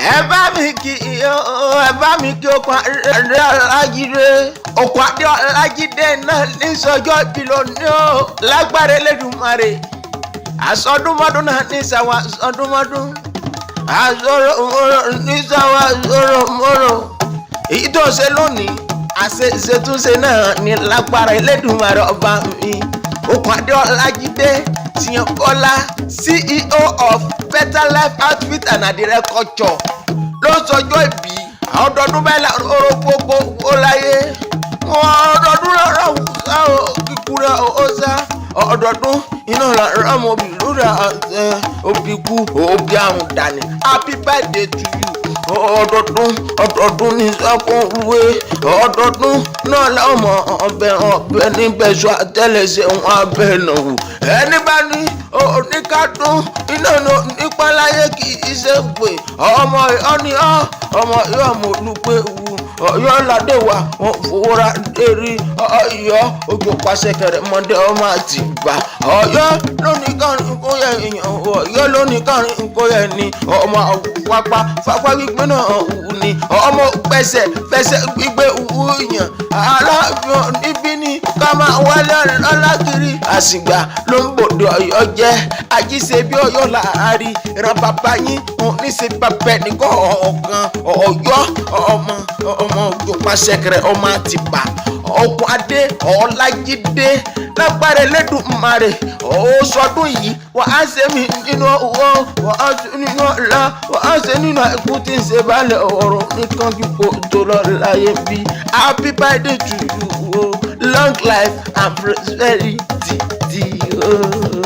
Ẹ bá mi kí o, ẹ bá mi kí Okùn Adé Ọlájídé. Okùn Adé Ọlájídé náà ní sọjọ́ ìbí lónìí o. Lágbára Elédùmarè, àsọdúnmọ́dún náà ní sàwọn àsọdúnmọ́dún, àsọ̀rọ̀mọ́rọ̀ ní sàwọn àsọ̀rọ̀mọ́rọ̀. Èyí tó ṣe lónìí, àṣetúnṣe náà ní lágbára Elédùmarè ọba mi. Okùn Adé Ọlájídé Tiyan Bọ́lá, CEO of Better Life Outfit and Adire Culture, ló sọjọ́ ìbí. Àwọn ọdọọdún bẹ́ẹ̀ la oró gbogbo ó láyé wọn, ọdọọdún lọ́rọ̀ wùsà ó kíkúrẹ́ ó sá ọdọọdún iná làrá mọ òbí lóra àṣẹ òbí kú òbí àrùn dání. Happy birthday to you. Ọdọọdún ọdọọdún ní sọkún wé, ọdọọdún náà làwọn ọmọ ọbẹ ọbẹ níbẹ̀ sọ àtẹlẹsẹ̀ wọn abẹ náà wò. Ẹni bá ní oníkádùn iná ní nípaláyé kì í ṣe pé ọmọ ìhọ́ ni ọ́, ọmọ ìhọ́ ọmọ olùpẹ̀ wù Ọ̀yọ́ ládé wa wọn fowóra dérí Ọ̀yọ́ ojú pàṣẹ kẹrẹ mọdé ọmọ Àtìbà. Ọ̀yọ́ lónìí kọrin kó yẹ èèyàn, Ọ̀yọ́ lónìí kọrin kó yẹ ni ọmọ pápá fapá gbígbé náà wù ni ọmọ pẹsẹ fẹsẹ gbígbé wù yàn. Aláàfin níbí ni ká máa wálé lọ́lá kiri. Àsìgbà ló ń bòde Ọ̀yọ́ jẹ́ àjíṣe bí Ọ̀yọ́ láàárí ìran bàbá yín oníṣe bàbá ẹnìkan ọ̀kan. Ọ̀yọ́ ọmọ ọmọ òjò pàṣẹkẹrẹ ọmọ Àtìbà. Okùn Adé Ọlájídé, lágbára Elédùmarè, ó sọdún yìí, wà á ṣe mí nínú owó, wà á ṣe nínú ọlá, wà á ṣe nínú àìkú tí ń ṣe balẹ̀ ọ̀rọ̀ nìkan kíkó tó lọ láyé bí. Happy birthday to you o, long life and prosperity. Oh.